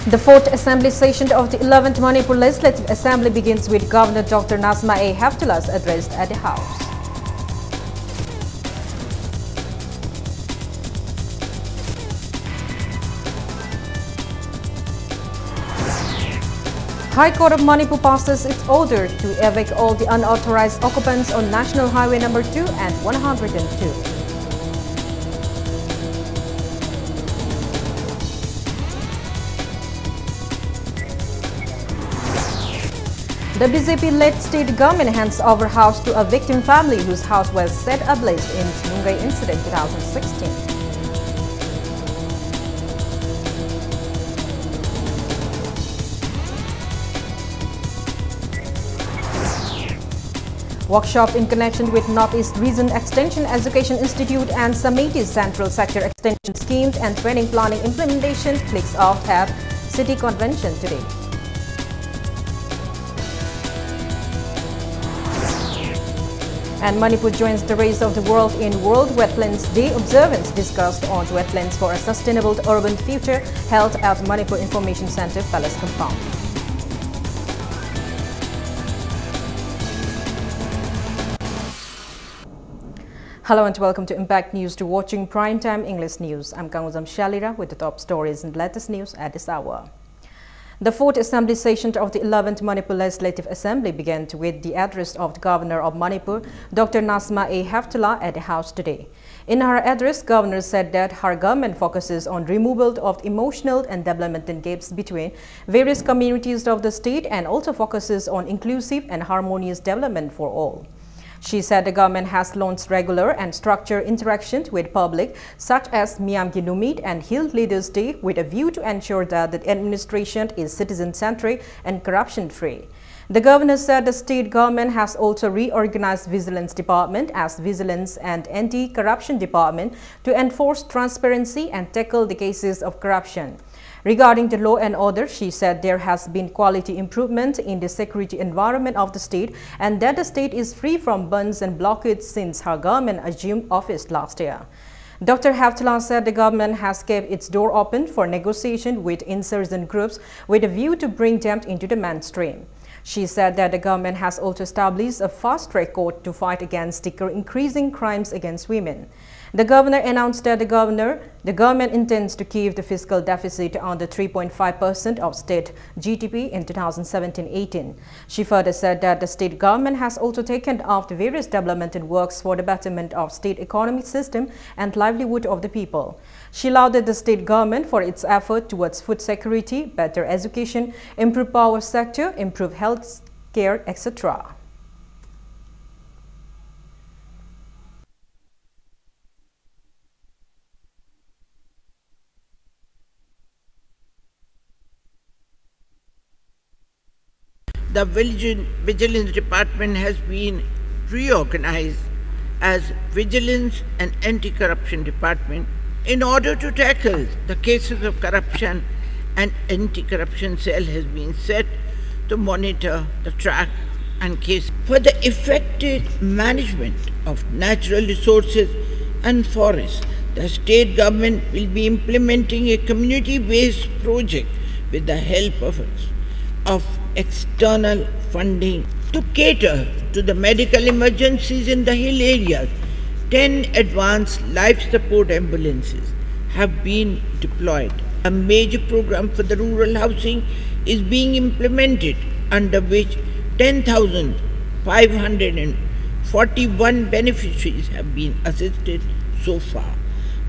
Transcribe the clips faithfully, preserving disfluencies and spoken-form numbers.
The fourth assembly session of the eleventh Manipur Legislative Assembly begins with Governor Doctor Najma A Heptullah's address at the House. High Court of Manipur passes its order to evict all the unauthorized occupants on National Highway number two and one hundred and two. The B J P-led state government hands over house to a victim family whose house was set ablaze in Nungay incident two thousand sixteen. Workshop in connection with Northeast Region Extension Education Institute and Samiti's Central Sector Extension Schemes and Training Planning implementation kicks off at City Convention today. And Manipur joins the race of the world in World Wetlands Day observance, discussed on wetlands for a sustainable urban future, held at Manipur Information Centre Palace compound. Hello and welcome to Impact News. To watching Prime Time English News, I'm Kangujam Shalira with the top stories and latest news at this hour. The fourth assembly session of the eleventh Manipur Legislative Assembly began with the address of the Governor of Manipur, Doctor Najma A Heptulla, at the House today. In her address, Governor said that her government focuses on removal of emotional and developmental gaps between various communities of the state and also focuses on inclusive and harmonious development for all. She said the government has launched regular and structured interactions with public, such as Miyamgi Numit and Hill Leaders Day, with a view to ensure that the administration is citizen-centric and corruption-free. The governor said the state government has also reorganized Vigilance Department as Vigilance and Anti-Corruption Department to enforce transparency and tackle the cases of corruption. Regarding the law and order, she said there has been quality improvement in the security environment of the state and that the state is free from bandhs and blockades since her government assumed office last year. Doctor Heptulla said the government has kept its door open for negotiation with insurgent groups with a view to bring them into the mainstream. She said that the government has also established a fast-track court to fight against the increasing crimes against women. The governor announced that the governor, the government intends to keep the fiscal deficit under three point five percent of state G D P in two thousand seventeen eighteen. She further said that the state government has also taken up the various developmental works for the betterment of state economic system and livelihood of the people. She lauded the state government for its effort towards food security, better education, improved power sector, improved health care, et cetera. The Vigil- Vigilance Department has been reorganized as Vigilance and Anti-Corruption Department. In order to tackle the cases of corruption, an anti-corruption cell has been set to monitor the track and case. For the effective management of natural resources and forests, the state government will be implementing a community-based project with the help of, of external funding to cater to the medical emergencies in the hill areas. Ten advanced life support ambulances have been deployed. A major program for the rural housing is being implemented, under which ten thousand five hundred and forty-one beneficiaries have been assisted so far.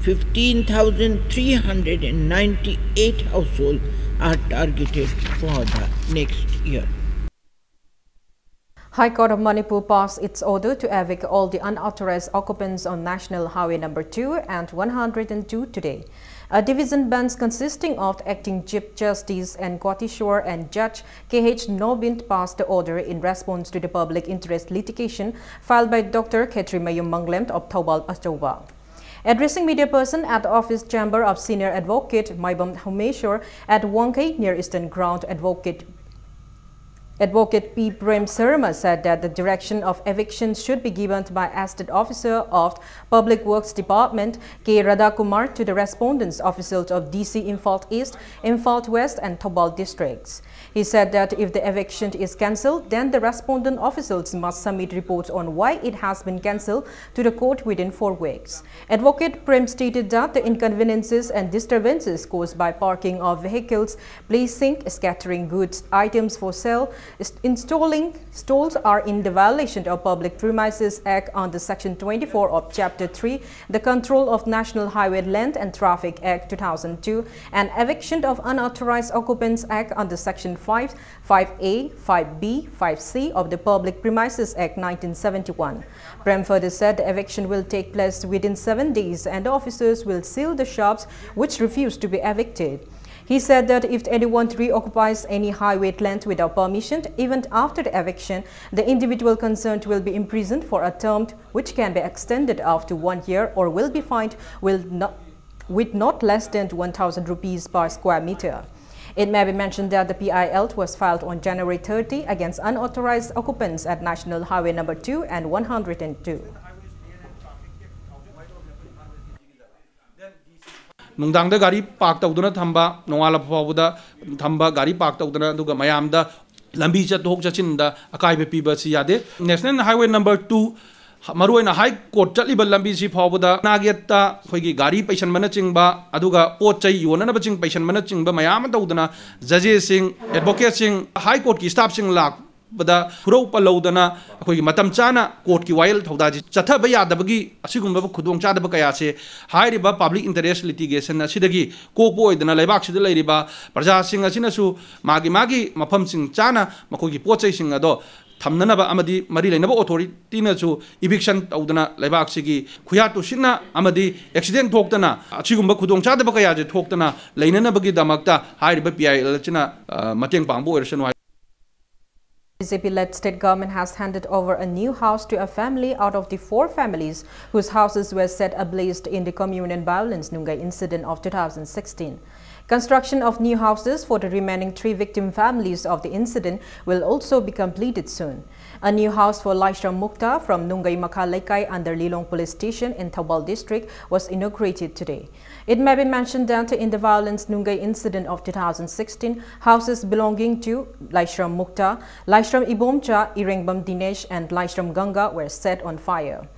Fifteen thousand three hundred and ninety-eight households are targeted for the next year. High Court of Manipur passed its order to evict all the unauthorized occupants on National Highway number two and one hundred and two today. A division bench consisting of the acting Chief Justice N Guwahati Shore and Judge K H Nobind passed the order in response to the public interest litigation filed by Doctor Khetrimayum Manglem of Thoubal Achouba. Addressing media person at the office chamber of senior advocate Maibam Humeshwar at Wangkhei near Eastern Ground, Advocate Advocate P Prem Sharma said that the direction of eviction should be given by Assistant Officer of Public Works Department K Radhakumar to the respondents officials of D C Imphal East, Imphal West and Thoubal districts. He said that if the eviction is cancelled, then the respondent officials must submit reports on why it has been cancelled to the court within four weeks. Advocate Prem stated that the inconveniences and disturbances caused by parking of vehicles, placing, scattering goods, items for sale, is- installing stalls are in the violation of Public Premises Act under Section twenty-four of Chapter three, the Control of National Highway Length and Traffic Act two thousand two, and Eviction of Unauthorized Occupants Act under Section five, five A, five B, five C of the Public Premises Act nineteen seventy-one. Prem further said the eviction will take place within seven days and the officers will seal the shops which refuse to be evicted. He said that if anyone reoccupies any highway land without permission, even after the eviction, the individual concerned will be imprisoned for a term which can be extended up to one year or will be fined will not, with not less than one thousand rupees per square meter. It may be mentioned that the P I L was filed on January thirty against unauthorized occupants at National Highway number two and one hundred and two. ꯅꯨꯡꯗꯥꯡꯗ ꯒꯥꯔꯤ park ꯇꯧꯗꯨꯅ ꯊꯝꯕ, ꯅꯣꯡꯉꯥꯜꯂꯛꯄ ꯐꯥꯎꯕꯗ ꯊꯝꯕ, ꯒꯥꯔꯤ park ꯇꯧꯗꯅ, ꯑꯗꯨꯒ ꯃꯌꯥꯝꯗ ꯂꯝꯕꯤ ꯆꯠꯊꯣꯛ ꯆꯠꯁꯤꯟꯗ ꯑꯀꯥꯏꯕ ꯄꯤꯕ ꯑꯁꯤ ꯌꯥꯗꯦ꯫ ꯅꯦꯁꯅꯦꯜ ꯍꯥꯏꯋꯦ ꯅꯝꯕꯔ ꯇꯨ, ꯃꯔꯨꯑꯣꯏꯅ ꯍꯥꯏ ꯀꯣꯔꯠ ꯆꯠꯂꯤꯕ ꯂꯝꯕꯤꯁꯤ ꯐꯥꯎꯕꯗ ꯅꯥꯒꯦꯠꯇ ꯑꯩꯈꯣꯏꯒꯤ ꯒꯥꯔꯤ ꯄꯩꯁꯟꯕꯅꯆꯤꯡꯕ, ꯑꯗꯨꯒ ꯄꯣꯠ ꯆꯩ ꯌꯣꯟꯅꯅꯕꯁꯤꯡ ꯄꯩꯁꯟꯕꯅꯆꯤꯡꯕ ꯃꯌꯥꯝ ꯑꯃ ꯇꯧꯗꯅ, ꯖꯖꯦꯁꯁꯤꯡ, ꯑꯦꯗꯚꯣꯀꯦꯠꯁꯤꯡ, ꯍꯥꯏ ꯀꯣꯔꯠꯀꯤ ꯁ꯭ꯇꯥꯐꯁꯤꯡ ꯂꯥꯛ ꯗ ꯈꯨꯔꯧ ꯄꯜꯍꯧꯗꯅ ꯑꯩꯈꯣꯏꯒꯤ ꯃꯇꯝ ꯆꯥꯅ ꯀꯣꯔꯠꯀꯤ ꯋꯥꯌꯦꯜ ꯊꯧꯗꯥꯡꯁꯤ ꯆꯠꯊꯕ ꯌꯥꯗꯕꯒꯤ ꯑꯁꯤꯒꯨꯝꯂꯕ ꯈꯨꯗꯣꯡꯆꯥꯗꯕ ꯀꯌꯥꯁꯦ ꯍꯥꯏꯔꯤꯕ ꯄꯕ꯭ꯂꯤꯛ ꯏꯟꯇꯔꯦꯁ ꯂꯤꯇꯤꯒꯦꯁꯟ ꯑꯁꯤꯗꯒꯤ ꯀꯣꯛꯄ ꯑꯣꯏꯗꯅ ꯂꯩꯕꯥꯛꯁꯤꯗ ꯂꯩꯔꯤꯕ ꯄ꯭ꯔꯖꯥꯁꯤꯡ ꯑꯁꯤꯅꯁꯨ ꯃꯥꯒꯤ ꯃꯥꯒꯤ ꯃꯐꯝꯁꯤꯡ ꯆꯥꯅ ꯃꯈꯣꯏꯒꯤ ꯄꯣꯠ ꯆꯩꯁꯤꯡ ꯑꯗꯣ ꯊꯝꯅꯅꯕ ꯑꯃꯗꯤ ꯃꯔꯤ ꯂꯩꯅꯕ ꯑꯣꯊꯣꯔꯤꯇꯤꯅꯁꯨ ꯏꯚꯤꯛꯁꯟ ꯇꯧꯗꯅ ꯂꯩꯕꯥꯛꯁꯤꯒꯤ ꯈꯨꯌꯥ ꯇꯨꯁꯤꯠꯅ ꯑꯃꯗꯤ ꯑꯦꯛꯁꯤꯗꯦꯟ ꯊꯣꯛꯇꯅ ꯑꯁꯤꯒꯨꯝꯕ ꯈꯨꯗꯣꯡꯆꯥꯗꯕ ꯀꯌꯥꯁꯦ ꯊꯣꯛꯇꯅ ꯂꯩꯅꯅꯕꯒꯤꯗꯃꯛꯇ ꯍꯥꯏꯔꯤꯕ ꯄꯤ ꯑꯥꯏ ꯑꯦꯜ ꯑꯁꯤꯅ, ꯑ, ꯃꯇꯦꯡ ꯄꯥꯡꯕ ꯑꯣꯏꯔꯁꯅꯨ ꯍꯥꯏ꯫ B J P-led state government has handed over a new house to a family out of the four families whose houses were set ablaze in the communal violence Nungay incident of two thousand sixteen. Construction of new houses for the remaining three victim families of the incident will also be completed soon. A new house for Laishram Mukta from Nungaimakha Leikai under Lilong Police Station in Thoubal District was inaugurated today. It may be mentioned that in the violent Nungai incident of two thousand sixteen, houses belonging to Laishram Mukta, Laishram Ibomcha, Irengbam Dinesh, and Laishram Ganga were set on fire.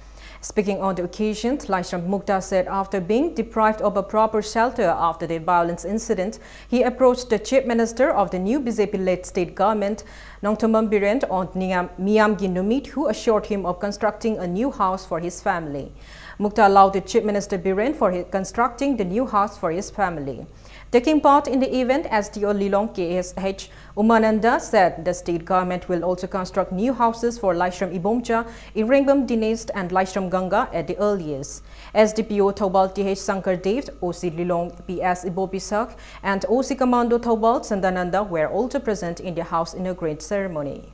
Speaking on the occasion, Laishram Mukta said after being deprived of a proper shelter after the violence incident, he approached the Chief Minister of the new B J P-led state government, Nongthombam Biren, on Niyam- Miyamgi Numit, who assured him of constructing a new house for his family. Mukta lauded Chief Minister Biren for his constructing the new house for his family. Taking part in the event, S D O Lilong K S H Umananda said the state government will also construct new houses for Laishram Ibomcha, Irengbam Dinesh, and Laishram Ganga at the earliest. S D P O Thoubal T H Sankar Dev, O C Lilong P S Ibobisak, and O C Commando Thoubal Sandananda were also present in the house inaugurate ceremony.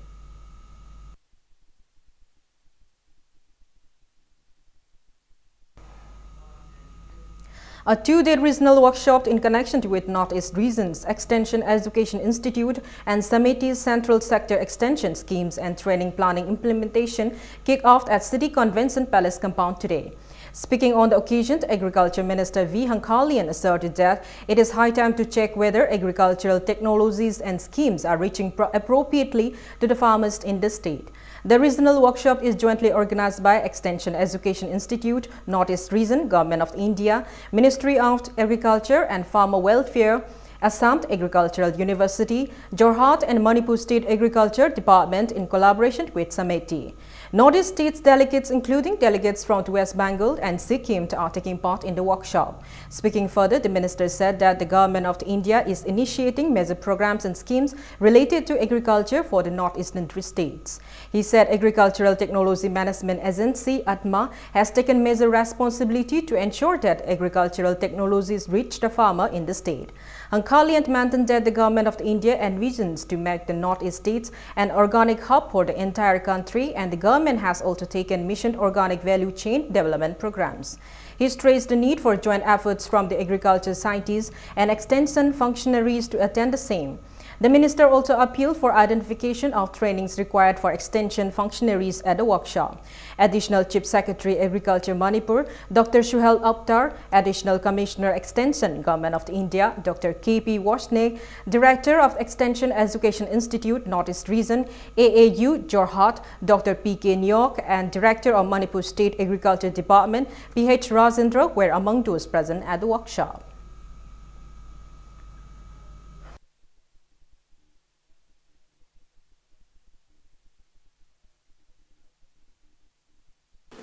A two-day regional workshop in connection with Northeast Regions Extension Education Institute and Samiti's Central Sector Extension Schemes and Training Planning Implementation kicked off at City Convention Palace compound today. Speaking on the occasion, Agriculture Minister V Hangkalian asserted that it is high time to check whether agricultural technologies and schemes are reaching pro- appropriately to the farmers in the state. The regional workshop is jointly organized by Extension Education Institute, Northeast Region, Government of India, Ministry of Agriculture and Farmer Welfare, Assam Agricultural University, Jorhat and Manipur State Agriculture Department in collaboration with Samiti. Northeast states delegates, including delegates from West Bengal and Sikkim, are taking part in the workshop. Speaking further, the minister said that the government of India is initiating major programs and schemes related to agriculture for the northeastern states. He said Agricultural Technology Management Agency, ATMA, has taken major responsibility to ensure that agricultural technologies reach the farmer in the state. Hangkalian maintained that the government of India envisions to make the northeast states an organic hub for the entire country, and the government has also taken Mission Organic Value Chain development programs. He stressed the need for joint efforts from the agriculture scientists and extension functionaries to attend the same. The minister also appealed for identification of trainings required for extension functionaries at the workshop. Additional Chief Secretary Agriculture Manipur, Doctor Suhel Aptar, Additional Commissioner Extension Government of India, Doctor K P Voshney, Director of Extension Education Institute, Northeast Region, A A U, Jorhat, Doctor P K Neok, and Director of Manipur State Agriculture Department, P H Rajendra, were among those present at the workshop.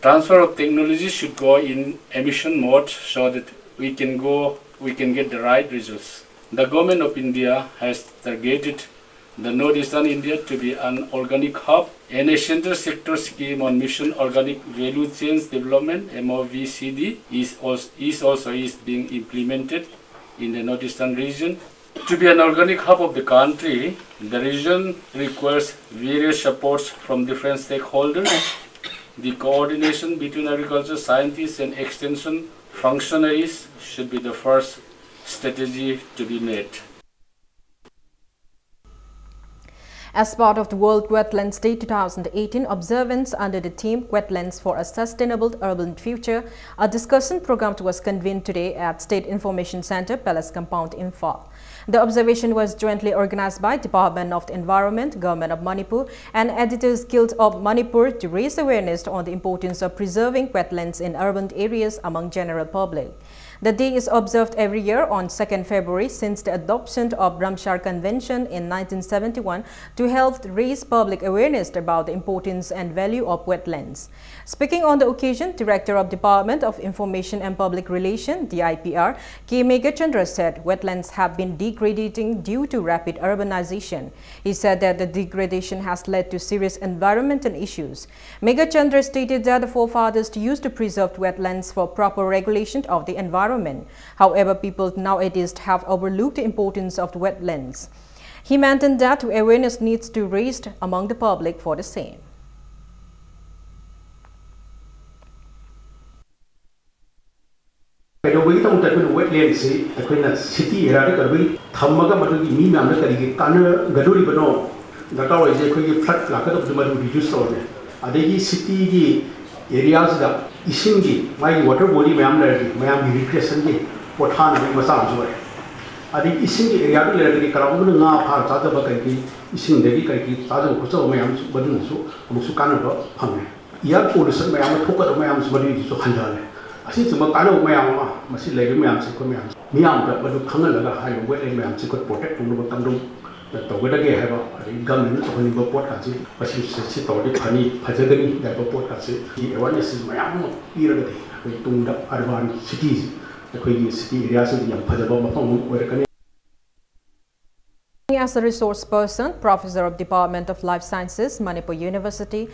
Transfer of technology should go in emission mode so that we can go, we can get the right results. The government of India has targeted the Northeastern India to be an organic hub, and a central sector scheme on Mission Organic Value Chains Development, M O V C D, is also, is also is being implemented in the Northeastern region. To be an organic hub of the country, the region requires various supports from different stakeholders. The coordination between agriculture scientists and extension functionaries should be the first strategy to be made. As part of the World Wetlands Day two thousand eighteen observance under the theme Wetlands for a Sustainable Urban Future, a discussion program was convened today at State Information Center, Palace Compound, Imphal. The observation was jointly organized by Department of the Environment, Government of Manipur, and Editors Guild of Manipur to raise awareness on the importance of preserving wetlands in urban areas among general public. The day is observed every year on second February since the adoption of Ramsar Convention in nineteen seventy-one to help raise public awareness about the importance and value of wetlands. Speaking on the occasion, Director of Department of Information and Public Relation, D I P R, K Meghachandra said wetlands have been degrading due to rapid urbanization. He said that the degradation has led to serious environmental issues. Meghachandra stated that the forefathers used to preserve wetlands for proper regulation of the environment. However, people nowadays have overlooked the importance of wetlands. He maintained that awareness needs to raised among the public for the same. ꯀꯩꯗꯧꯕꯒꯤꯗꯃꯛꯇ ꯑꯩꯈꯣꯏꯅ ꯋꯦꯠꯂꯦꯟꯁꯤ ꯑꯩꯈꯣꯏꯅ city ꯑꯦꯔꯤꯌꯥꯗ ꯀꯩꯗꯧꯕꯒꯤ ꯊꯝꯃꯒ ꯃꯗꯨꯒꯤ ꯃꯤ ꯃꯌꯥꯝꯗ ꯀꯔꯤꯒꯤ ꯀꯥꯟꯅꯒꯗꯣꯔꯤꯕꯅꯣ? ꯗꯔꯀꯥꯔ ꯑꯣꯏꯔꯤꯁꯦ ꯑꯩꯈꯣꯏꯒꯤ ꯐ꯭ꯂꯠ ꯂꯥꯛꯀꯗꯕꯗꯨ ꯃꯗꯨ ꯔꯤꯗ꯭ꯌꯨꯁ ꯇꯧꯔꯅꯤ꯫ ꯑꯗꯒꯤ ꯁꯤꯇꯤꯒꯤ ꯑꯦꯔꯤꯌꯥꯁꯤꯗ ꯏꯁꯤꯡꯒꯤ ꯃꯥꯒꯤ ꯋꯥꯇꯔ ꯕꯣꯗꯤ ꯃꯌꯥꯝ ꯂꯩꯔꯗꯤ ꯃꯌꯥꯝꯒꯤ ꯔꯤꯀ꯭ꯔꯤꯌꯦꯁꯟꯒꯤ ꯄꯣꯊꯥꯅꯕꯒꯤ ꯃꯆꯥꯛ ꯑꯃꯁꯨ ꯑꯣꯏꯔꯦ꯫ ꯑꯗꯒꯤ ꯏꯁꯤꯡꯒꯤ ꯑꯦꯔꯤꯌꯥꯗꯨ ꯂꯩꯔꯒꯗꯤ ꯀꯅꯥꯒꯨꯝꯕꯅ ꯉꯥ ꯐꯥꯔ ꯆꯥꯖꯕ ꯀꯩꯒꯤ ꯏꯁꯤꯡꯗꯒꯤ ꯀꯩꯒꯤ ꯆꯥꯖꯕ ꯈꯣꯠꯆꯕ ꯃꯌꯥꯝꯁꯨ ꯃꯗꯨꯅꯁꯨ ꯑꯃꯨꯛꯁꯨ ꯀꯥꯟꯅꯕ ꯐꯪꯉꯦ꯫ ꯏꯌꯥꯔ ꯄꯣꯂꯨꯁꯟ ꯃꯌꯥꯝ ꯑꯃ ꯊꯣꯛꯀꯗꯕ ꯃꯌꯥꯝꯁꯨ ꯃꯗꯨꯒꯤꯁꯨ ꯍꯟꯊꯍꯜꯂꯦ꯫ ꯑꯁꯤꯅꯆꯤꯡꯕ ꯀꯥꯟꯅꯕ ꯃꯌꯥꯝ ꯑꯃ ꯃꯁꯤ ꯂꯩꯔꯤꯕ ꯃꯌꯥꯝꯁꯦ ꯑꯩꯈꯣꯏ ꯃꯌꯥꯝ ꯃꯤꯌꯥꯝꯗ ꯃꯗꯨ ꯈꯪꯍꯜꯂꯒ ꯍꯥꯏꯔꯤꯕ ꯋꯦꯠꯂꯦꯟ ꯃꯌꯥꯝꯁꯦ ꯑꯩꯈꯣꯏ ꯄ꯭ꯔꯣꯇꯦꯛ ꯇꯧꯅꯕ ꯀꯝꯗꯧ ꯇꯧꯒꯗꯒꯦ ꯍꯥꯏꯕ, ꯑꯗꯒꯤ ꯒꯃꯦꯟꯅ ꯇꯧꯍꯟꯅꯤꯡꯕ ꯄꯣꯠ ꯑꯁꯤ ꯃꯁꯤ ꯁꯤ ꯇꯧꯔꯗꯤ ꯐꯅꯤ, ꯐꯖꯒꯅꯤ ꯍꯥꯏꯕ ꯄꯣꯠ ꯑꯁꯤ ꯑꯦꯋꯥꯔꯅꯦꯁ ꯃꯌꯥꯝ ꯑꯃ ꯄꯤꯔꯒꯗꯤ ꯑꯩꯈꯣꯏ ꯇꯨꯡꯗ ꯑꯔꯕꯥꯟ ꯁꯤꯇꯤꯁ, ꯑꯩꯈꯣꯏꯒꯤ ꯁꯤꯇꯤ ꯑꯦꯔꯤꯌꯥꯁꯤꯡꯗ ꯌꯥꯝ ꯐꯖꯕ ꯃꯐꯝ ꯑꯃ ꯑꯣꯏꯔꯛꯀꯅꯤ꯫ As a resource person, Professor of Department of Life Sciences, Manipur University,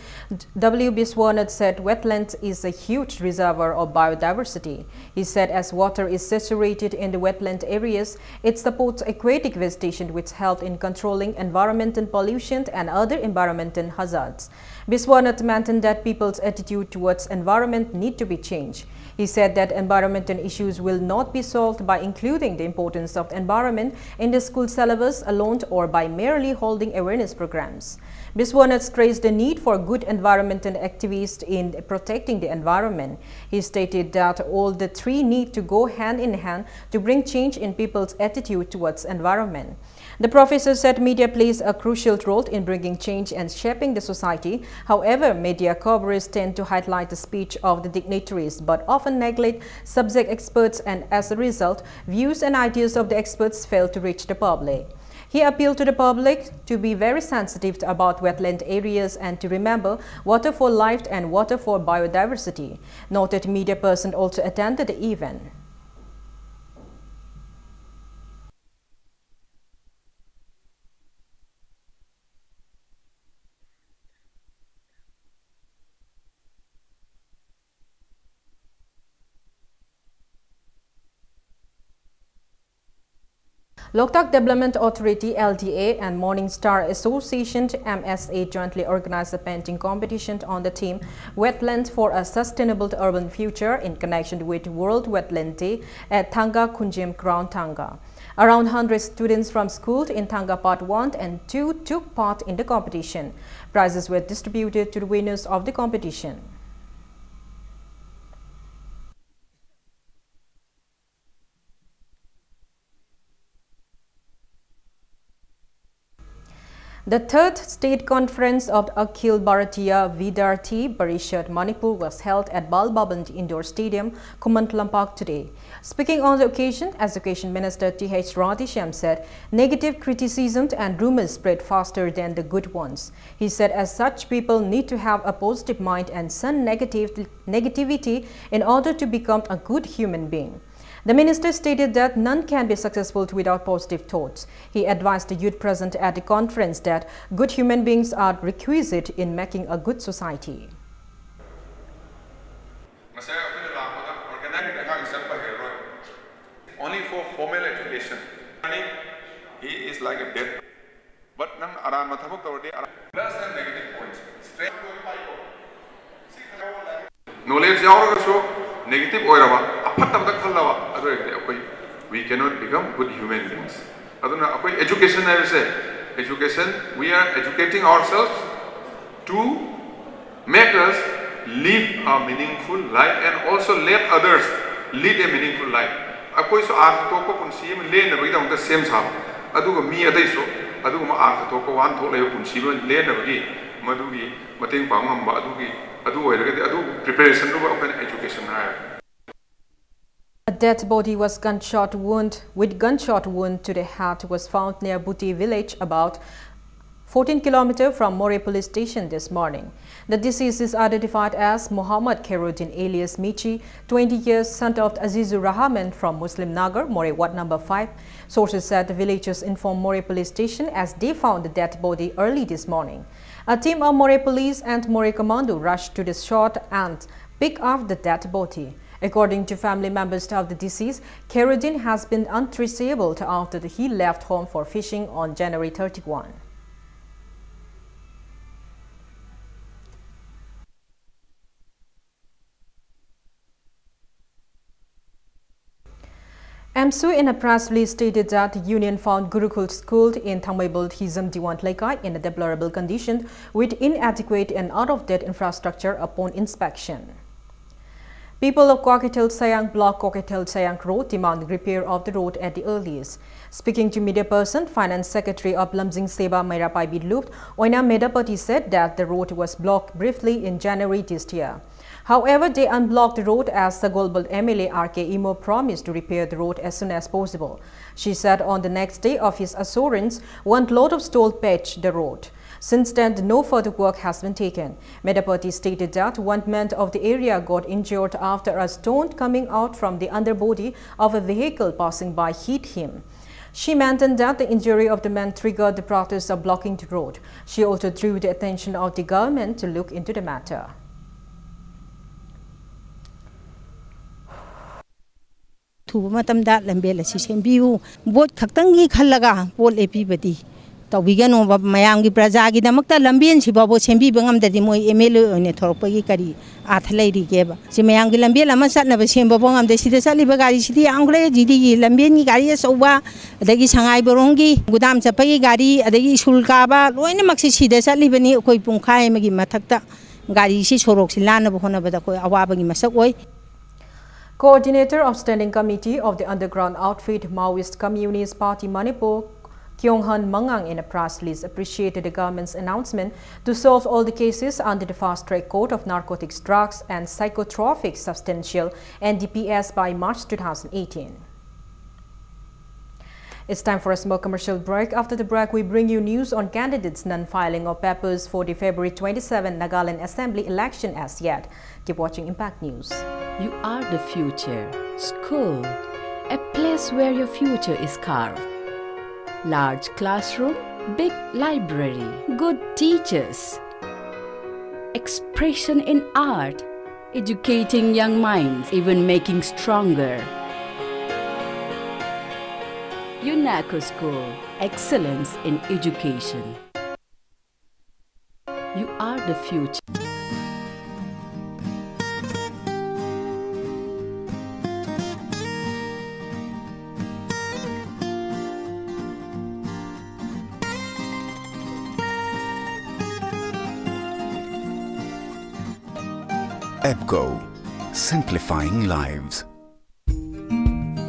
W. Biswanath said wetland is a huge reservoir of biodiversity. He said as water is saturated in the wetland areas, it supports aquatic vegetation which help in controlling environmental pollution and other environmental hazards. Biswanath maintained that people's attitude towards environment need to be changed. He said that environmental issues will not be solved by including the importance of the environment in the school syllabus alone or by merely holding awareness programs. Biswanath stressed the need for good environmental activists in protecting the environment. He stated that all the three need to go hand in hand to bring change in people's attitude towards environment. The professor said media plays a crucial role in bringing change and shaping the society. However, media coverage tend to highlight the speech of the dignitaries but often neglect subject experts, and as a result, views and ideas of the experts fail to reach the public. He appealed to the public to be very sensitive about wetland areas and to remember water for life and water for biodiversity. Noted media person also attended the event. Loktak Development Authority, L D A, and Morning Star Association, M S A, jointly organized a painting competition on the theme Wetland for a Sustainable Urban Future in connection with World Wetland Day at Thanga Khunjem Ground, Thanga. Around hundred students from schools in Thanga Part one and two took part in the competition. Prizes were distributed to the winners of the competition. The third state conference of the Akhil Bharatiya Vidyarthi Parishad Manipur was held at Bal Bhavan Indoor Stadium, Khuman Lampak today. Speaking on the occasion, Education Minister Th Radheshyam said negative criticisms and rumors spread faster than the good ones. He said as such people need to have a positive mind and shun negative, negativity in order to become a good human being. The minister stated that none can be successful without positive thoughts. He advised the youth present at the conference that good human beings are requisite in making a good society. ꯉꯁꯥꯏ ꯑꯩꯈꯣꯏꯅ ꯂꯥꯛꯄꯗ organized ꯑꯉꯥꯡ ꯆꯪꯕ ꯍꯩꯔꯔꯣꯏ. Only for formal education. He is like a dead. But ꯅꯪ ꯑꯔꯥꯟꯕ ꯊꯕꯛ ꯇꯧꯔꯗꯤ ꯑꯔꯥꯟ-, plus the negative points. Straight. Knowledge ꯌꯥꯎꯔꯒꯁꯨ negative ꯑꯣꯏꯔꯕ, ꯑꯐꯠꯇꯕꯗ ꯈꯜꯂꯕ, ꯑꯗꯨ ꯑꯣꯏꯔꯒꯗꯤ ꯑꯩꯈꯣꯏ, we cannot become good human beings. ꯑꯗꯨꯅ ꯑꯩꯈꯣꯏ education ꯍꯥꯏꯕꯁꯦ, education, we are educating ourselves to make us live a meaningful life and also let others lead a meaningful life. ꯑꯩꯈꯣꯏꯁꯨ ꯑꯥꯔꯊ ꯊꯣꯛꯄ ꯄꯨꯟꯁꯤ ꯑꯃ ꯂꯦꯟꯅꯕꯒꯤꯗꯃꯛꯇ ꯁꯦꯝ ꯁꯥꯕ, ꯑꯗꯨꯒ ꯃꯤ ꯑꯇꯩꯁꯨ ꯑꯗꯨꯒꯨꯝꯕ ꯑꯥꯔꯊ ꯊꯣꯛꯄ, ꯋꯥꯍꯟꯊꯣꯛ ꯂꯩꯕ ꯄꯨꯟꯁꯤ ꯑꯃ ꯂꯦꯟꯅꯕꯒꯤ, ꯃꯗꯨꯒꯤ ꯃꯇꯦꯡ ꯄꯥꯡꯕ ꯉꯝꯕ, ꯑꯗꯨꯒꯤ, ꯑꯗꯨ ꯑꯣꯏꯔꯒꯗꯤ ꯑꯗꯨ preparation ꯗꯨꯕꯨ ꯑꯩꯈꯣꯏꯅ education ꯍꯥꯏꯔꯦ꯫ A dead body was gunshot wound, with gunshot wound to the head was found near Buti village, about fourteen kilometer from Moreh police station this morning. The deceased is identified as Mohammad Khairuddin alias Michi, twenty years, son of Azizur Rahman from Muslim Nagar, Moreh ward number five. Sources said the villagers informed Moreh police station as they found the dead body early this morning. A team of Moreh police and Moreh commando rushed to the spot and picked up the dead body. According to family members of the deceased, Khairuddin has been untraceable after he left home for fishing on January thirty-one. AMSU, in a press release, stated that the union found Gurukul School in Thangmeibal Hizam Diwan Leikai in a deplorable condition with inadequate and out-of-date infrastructure upon inspection. People of Kwakeithel Sayang Block, Kwakeithel Sayang Road, demand repair of the road at the earliest. Speaking to media person, Finance Secretary of Lamjing Seba Meira Paibi Lup, Oina Medapati, said that the road was blocked briefly in January this year. However, they unblocked the road as Sagolbal M L A R K Imo promised to repair the road as soon as possible. She said on the next day of his assurance, one load of stone patched the road. Since then, no further work has been taken. Medapati stated that one man of the area got injured after a stone coming out from the underbody of a vehicle passing by hit him. She maintained that the injury of the man triggered the protest of blocking the road. She also drew the attention of the government to look into the matter. ꯊꯨꯕ ꯃꯇꯝꯗ ꯂꯝꯕꯦꯜ ꯑꯁꯤ ꯁꯦꯝꯕꯤꯌꯨ꯫ Vote ꯈꯛꯇꯪꯒꯤ ꯈꯜꯂꯒ vote ꯂꯦꯞꯄꯤꯕꯗꯤ ꯇꯧꯕꯤꯒꯅꯣꯕ꯫ ꯃꯌꯥꯝꯒꯤ ꯄ꯭ꯔꯖꯥꯒꯤꯗꯃꯛꯇ ꯂꯝꯕꯦꯜꯁꯤꯐꯥꯎꯕ ꯁꯦꯝꯕꯤꯕ ꯉꯝꯗ꯭ꯔꯗꯤ ꯃꯣꯏ M L A ꯑꯣꯏꯅ ꯊꯣꯔꯛꯄꯒꯤ ꯀꯔꯤ ꯑꯥꯔꯊ ꯂꯩꯔꯤꯒꯦꯕ? ꯁꯤ ꯃꯌꯥꯝꯒꯤ ꯂꯝꯕꯦꯜ ꯑꯃ ꯆꯠꯅꯕ ꯁꯦꯝꯕꯐꯥꯎ ꯉꯝꯗꯦ꯫ ꯁꯤꯗ ꯆꯠꯂꯤꯕ ꯒꯥꯔꯤꯁꯤꯗꯤ ꯌꯥꯝꯈ꯭ꯔꯦ꯫ ꯖꯤꯗꯤꯒꯤ ꯂꯝꯕꯦꯜꯒꯤ ꯒꯥꯔꯤ ꯑꯆꯧꯕ, ꯑꯗꯒꯤ ꯁꯉꯥꯏꯕꯣꯔꯣꯡꯒꯤ ꯒꯨꯗꯥꯝ ꯆꯠꯄꯒꯤ ꯒꯥꯔꯤ, ꯑꯗꯒꯤ ꯁ꯭ꯀꯨꯜ ꯀꯥꯕ, ꯂꯣꯏꯅꯃꯛꯁꯤ ꯁꯤꯗ ꯆꯠꯂꯤꯕꯅꯤ꯫ ꯑꯩꯈꯣꯏ ꯄꯨꯡꯈꯥꯏ ꯑꯃꯒꯤ ꯃꯊꯛꯇ ꯒꯥꯔꯤꯁꯤ ꯁꯣꯔꯣꯛꯁꯤ ꯂꯥꯟꯅꯕ ꯍꯣꯠꯅꯕꯗ ꯑꯩꯈꯣꯏ ꯑꯋꯥꯕꯒꯤ ꯃꯁꯛ ꯑꯣꯏ꯫ Coordinator of Standing Committee of the Underground Outfit Maoist Communist Party Manipur, Kyonghan Mangang, in a press release, appreciated the government's announcement to solve all the cases under the Fast Track Court of Narcotics, Drugs and Psychotropic Substances, N D P S, by March two thousand eighteen. It's time for a small commercial break. After the break, we bring you news on candidates' non-filing of papers for the February twenty-seven Nagaland Assembly election as yet. Keep watching Impact News. You are the future. School, a place where your future is carved. Large classroom, big library, good teachers. Expression in art, Educating young minds, even making stronger. UNACO School, excellence in education. You are the future. EPCO, simplifying lives.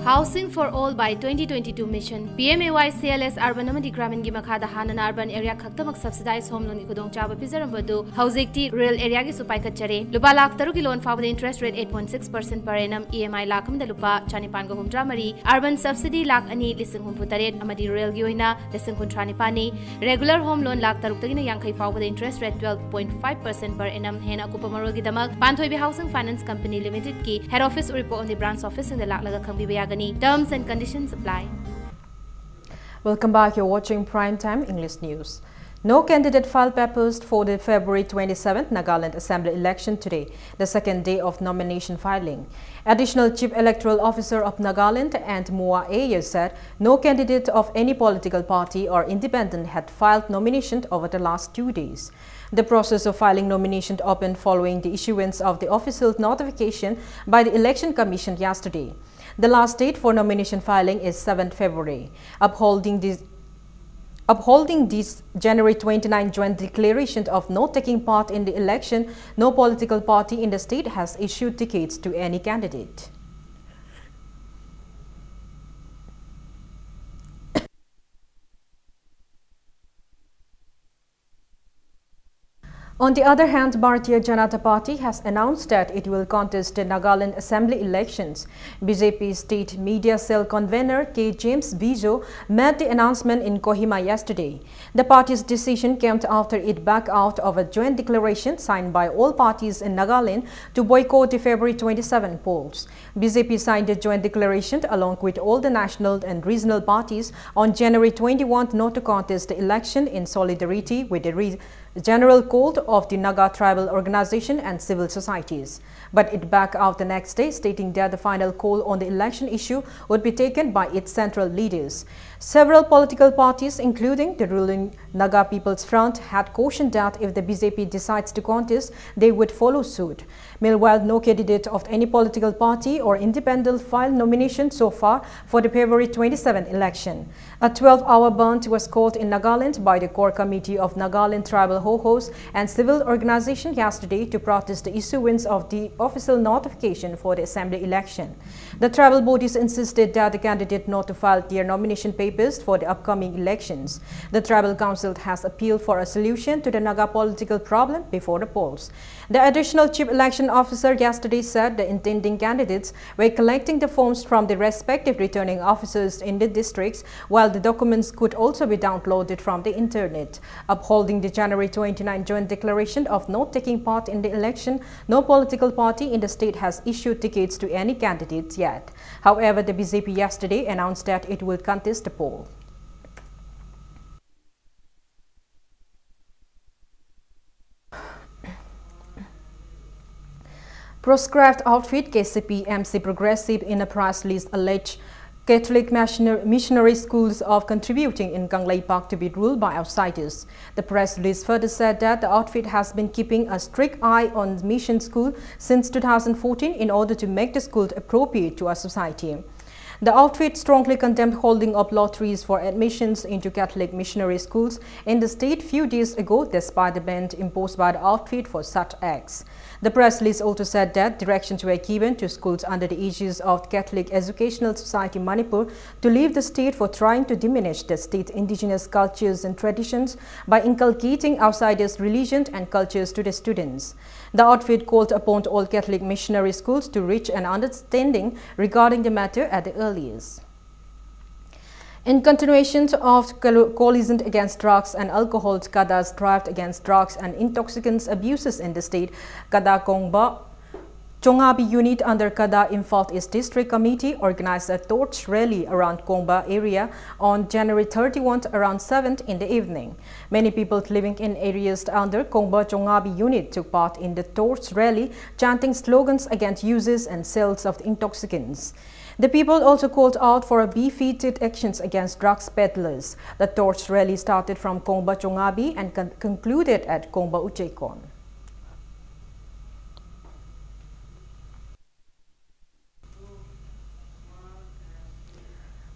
Housing for All by twenty twenty-two Mission, P M A Y C L S Urban ꯑꯃꯗꯤ Graminꯒꯤ ꯃꯈꯥꯗ ꯍꯥꯟꯅꯅ urban area ꯈꯛꯇꯃꯛ subsidized home loanꯒꯤ ꯈꯨꯗꯣꯡꯆꯥꯕ ꯄꯤꯖꯔꯝꯕ ꯑꯗꯨ ꯍꯧꯖꯤꯛꯇꯤ rural areaꯒꯤꯁꯨ ꯄꯥꯏꯈꯠꯆꯔꯦ꯫ ꯂꯨꯄꯥ ꯂꯥꯈ ꯇꯔꯨꯛꯀꯤ loan ꯐꯥꯎꯕꯗ interest rate eight point six percent per annum, E M I lakh ꯑꯃꯗ ꯂꯨꯄꯥ ꯆꯥꯅꯤꯄꯥꯟꯒ ꯍꯨꯝꯗ꯭ꯔꯥ ꯃꯔꯤ, urban subsidy ꯂꯥꯈ ꯑꯅꯤ ꯂꯤꯁꯤꯡ ꯍꯨꯝꯐꯨ ꯇꯔꯦꯠ ꯑꯃꯗꯤ ruralꯒꯤ ꯑꯣꯏꯅ ꯂꯤꯁꯤꯡ ꯀꯨꯟꯊ꯭ꯔꯥ ꯅꯤꯄꯥꯟꯅꯤ꯫ Regular home loan ꯂꯥꯈ ꯇꯔꯨꯛꯇꯒꯤꯅ ꯌꯥꯡꯈꯩ ꯐꯥꯎꯕꯗ interest rate twelve point five percent per annum꯫ ꯍꯦꯟꯅ ꯑꯀꯨꯞꯄ ꯃꯔꯣꯜꯒꯤꯗꯃꯛ ꯄꯥꯟꯊꯣꯏꯕꯤ Housing Finance Company Limitedꯀꯤ head office, ꯎꯔꯤꯄꯣꯛ ꯑꯃꯗꯤ branch officeꯁꯤꯡꯗ ꯂꯥꯛꯂꯒ ꯈꯪꯕꯤꯕ ꯌꯥꯒꯅꯤ꯫ Terms and conditions apply. Welcome back. You're watching Prime Time English News. No candidate filed papers for the February twenty-seventh Nagaland Assembly election today, the second day of nomination filing. Additional Chief Electoral Officer of Nagaland and Moa Ayer said no candidate of any political party or independent had filed nomination over the last two days. The process of filing nomination opened following the issuance of the official notification by the Election Commission yesterday. The last date for nomination filing is seventh February. Upholding this, upholding this January twenty-ninth joint declaration of not taking part in the election, no political party in the state has issued tickets to any candidate. On the other hand, Bharatiya Janata Party has announced that it will contest the Nagaland Assembly elections. B J P State Media Cell Convener K James Bijo made the announcement in Kohima yesterday. The party's decision came after it backed out of a joint declaration signed by all parties in Nagaland to boycott the February twenty-seven polls. B J P signed a joint declaration along with all the national and regional parties on January twenty-one not to contest the election in solidarity with the re- general call of the Naga tribal organization and civil societies. But it backed out the next day, stating that the final call on the election issue would be taken by its central leaders. Several political parties, including the ruling Naga People's Front, had cautioned that if the B J P decides to contest, they would follow suit. Meanwhile, no candidate of any political party or independent filed nomination so far for the February twenty-seven election. A twelve-hour bandh was called in Nagaland by the Core Committee of Nagaland Tribal Hohos and civil organization yesterday to protest the issuance of the official notification for the assembly election. The tribal bodies insisted that the candidate not to file their nomination papers for the upcoming elections. The tribal council has appealed for a solution to the Naga political problem before the polls. The additional chief election officer yesterday said the intending candidates were collecting the forms from the respective returning officers in the districts, while the documents could also be downloaded from the internet. Upholding the January twenty-nine joint declaration of not taking part in the election, no political party in the state has issued tickets to any candidates yet. However, the B J P yesterday announced that it will contest the poll. Proscribed outfit K C P M C Progressive in a press release alleged Catholic missionar-, missionary schools of contributing in Kangleipak to be ruled by outsiders. The press release further said that the outfit has been keeping a strict eye on mission school since two thousand fourteen in order to make the school appropriate to our society. The outfit strongly condemned holding up lotteries for admissions into Catholic missionary schools in the state few days ago, despite the ban imposed by the outfit for such acts. The press release also said that directions were given to schools under the aegis of Catholic Educational Society Manipur to leave the state for trying to diminish the state's indigenous cultures and traditions by inculcating outsiders' religion and cultures to the students. The outfit called upon all Catholic missionary schools to reach an understanding regarding the matter at the earliest. In continuation of Coal-, Coalition Against Drugs and Alcohol, CADA's drive against drugs and intoxicants abuses in the state, CADA Kongba Chongabi unit under Kada Imphal East District Committee organized a torch rally around Kongba area on January thirty-one around seven in the evening. Many people living in areas under Kongba Chongabi unit took part in the torch rally, chanting slogans against uses and sales of the intoxicants. The people also called out for a befitted actions against drugs peddlers. The torch rally started from Kongba Chongabi and con- concluded at Kongba Uchekon.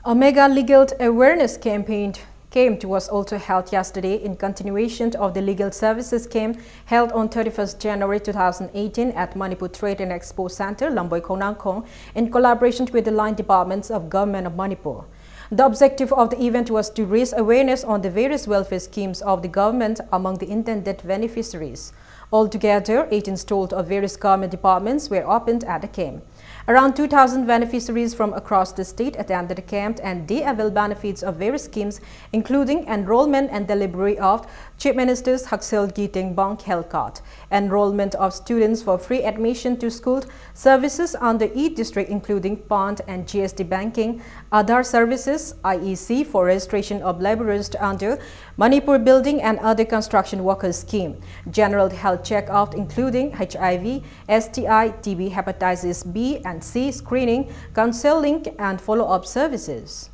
A mega legal awareness campaign camp was also held yesterday in continuation of the legal services camp held on thirty-first January two thousand eighteen at Manipur Trade and Expo Center, Lamboi Khonangkhong, in collaboration with the line departments of Government of Manipur. The objective of the event was to raise awareness on the various welfare schemes of the government among the intended beneficiaries. Altogether, eighteen stalls of various government departments were opened at the camp. Around two thousand beneficiaries from across the state attended the camp and they avail benefits of various schemes, including enrollment and delivery of Chief Minister's Haksil Giteng Bang health card, enrollment of students for free admission to school, services under e-district including PAN and G S T banking, Aadhaar services, I E C for registration of laborers under Manipur Building and Other Construction Workers Scheme, general health checkup including H I V, S T I, T B, hepatitis B and C screening, counseling and follow-up services.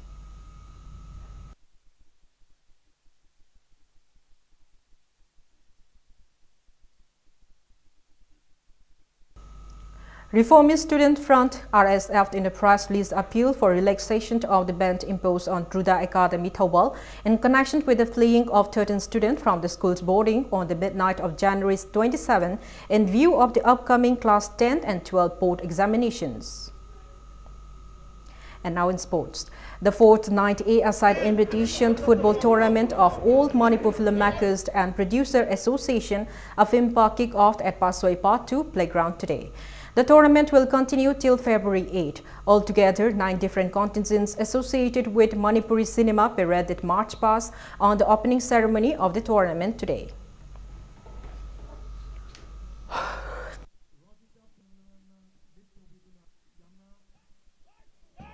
Reformist Student Front, R S F, in a press release appeal for relaxation of the ban imposed on Ruda Academy Thoubal in connection with the fleeing of thirteen students from the school's boarding on the midnight of January twenty-seven in view of the upcoming class ten and twelve board examinations. And now in sports. The fourth ninth A-a-side Invitation Football Tournament of All Manipur Filmmakers and Producer Association, AFIMPA, kicked off at Pasoi Part two playground today. The tournament will continue till February eight. Altogether, nine different contingents associated with Manipuri cinema paraded march past on the opening ceremony of the tournament today.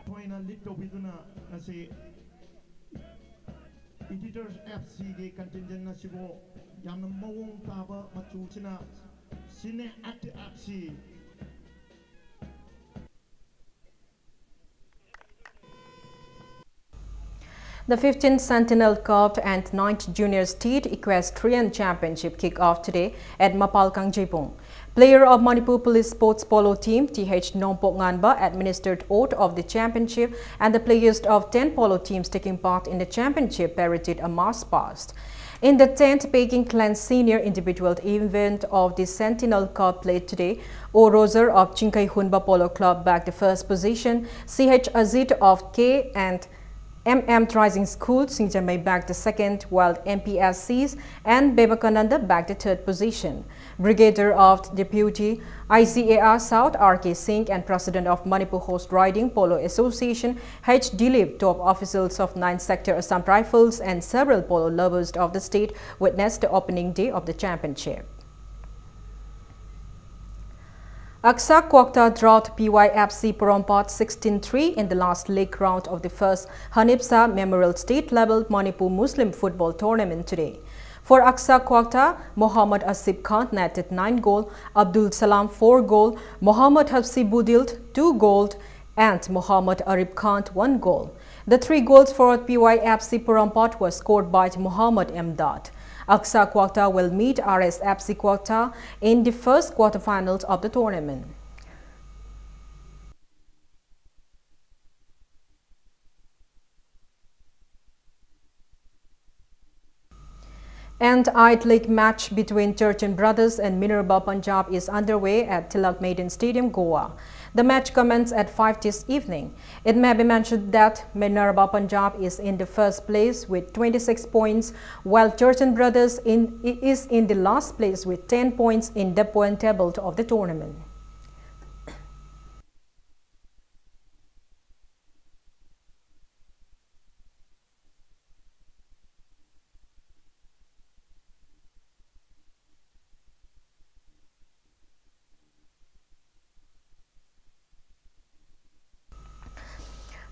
ꯊꯣꯏꯅ lead ꯇꯧꯕꯤꯗꯨꯅ ꯉꯁꯤ ꯏꯗꯤꯇꯔꯁ F ꯁꯤꯒꯤ ꯀꯟꯇꯤꯟꯖꯦꯟ ꯑꯁꯤꯕꯨ ꯌꯥꯝꯅ ꯃꯑꯣꯡ ꯇꯥꯕ ꯃꯆꯨꯁꯤꯅ ꯁꯤꯅꯦ F C. The fifteenth Sentinel Cup and ninth Junior State Equestrian Championship kick off today at Mapal Kangjeibung. Player of Manipur Police Sports Polo Team, Th Nongpok Nganba, administered oath of the championship, and the players of ten polo teams taking part in the championship paraded a march past. In the tenth Peking Clan Senior Individual event of the Sentinel Cup played today, O Roger of Chingkai Hunba Polo Club bagged the first position, Ch Ajit of K and M M Driving School, Singjamei bagged the second, while M P S C's and Vivekananda bagged the third position. Brigadier of Deputy I C A R South R K Singh and President of Manipur Horse Riding Polo Association, H Dilip, top officials of ninth Sector Assam Rifles and several polo lovers of the state witnessed the opening day of the championship. Aksa Kwakta drought P Y F C Porompat sixteen three in the last league round of the first Hanipsa Memorial State Level Manipur Muslim Football Tournament today. For Aksa Kwakta, Mohammad Asif Khan netted nine goal, Abdul Salam four goal, Mohammad Hafsi Budil two goal, and Mohammad Arif Khan one goal. The three goals for P Y F C Porompat were scored by Mohammad Emdad. Aksa Kwakta will meet R S F C Kwakta in the first quarterfinals of the tournament. And eighth league match between Churachandpur Brothers and Minerva Punjab is underway at Tilak Maiden Stadium, Goa. The match commences at five this evening. It may be mentioned that Minerva Punjab is in the first place with twenty-six points, while Churachandpur Brothers in, is in the last place with ten points in the point table of the tournament.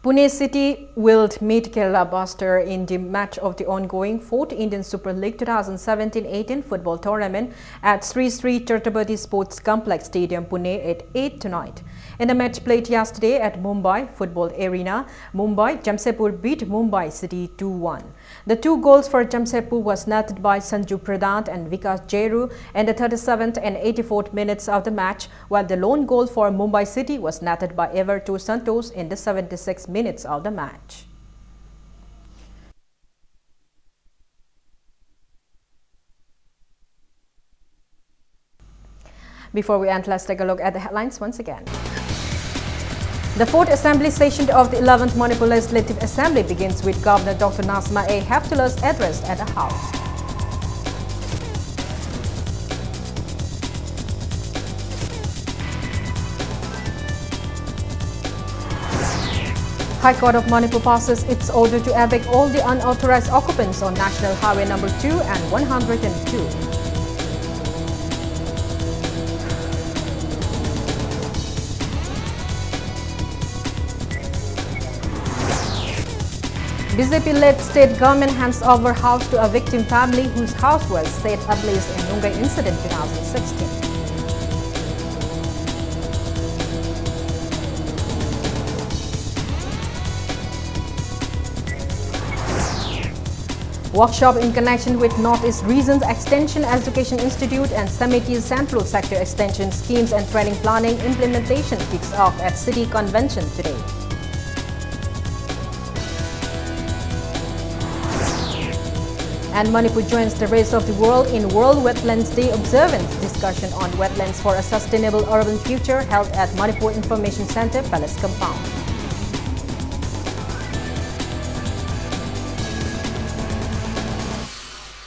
Pune City will meet Kerala Blaster in the match of the ongoing fourth Indian Super League twenty seventeen eighteen football tournament at Sri Sri Chhatrapati Sports Complex Stadium, Pune at eight tonight. In the match played yesterday at Mumbai Football Arena, Mumbai Jamshedpur beat Mumbai City two one. The two goals for Jamshedpur was netted by Sanju Pradhan and Vikas Jeru in the thirty-seventh and eighty-fourth minutes of the match, while the lone goal for Mumbai City was netted by Everto Santos in the seventy-sixth minutes of the match. Before we end, let's take a look at the headlines once again. The fourth assembly session of the eleventh Manipur Legislative Assembly begins with Governor Doctor Nasima A Heptulla's address at the House. High Court of Manipur passes its order to evict all the unauthorized occupants on National Highway number two and one hundred and two. B J P-led state government hands over house to a victim family whose house was set ablaze in Nungay incident twenty sixteen. Workshop in connection with Northeast Region's Extension Education Institute and Samiti Central Sector Extension Schemes and Training Planning implementation kicks off at City Convention today. And Manipur joins the rest of the world in World Wetlands Day observance. Discussion on wetlands for a sustainable urban future held at Manipur Information Centre Palace Compound.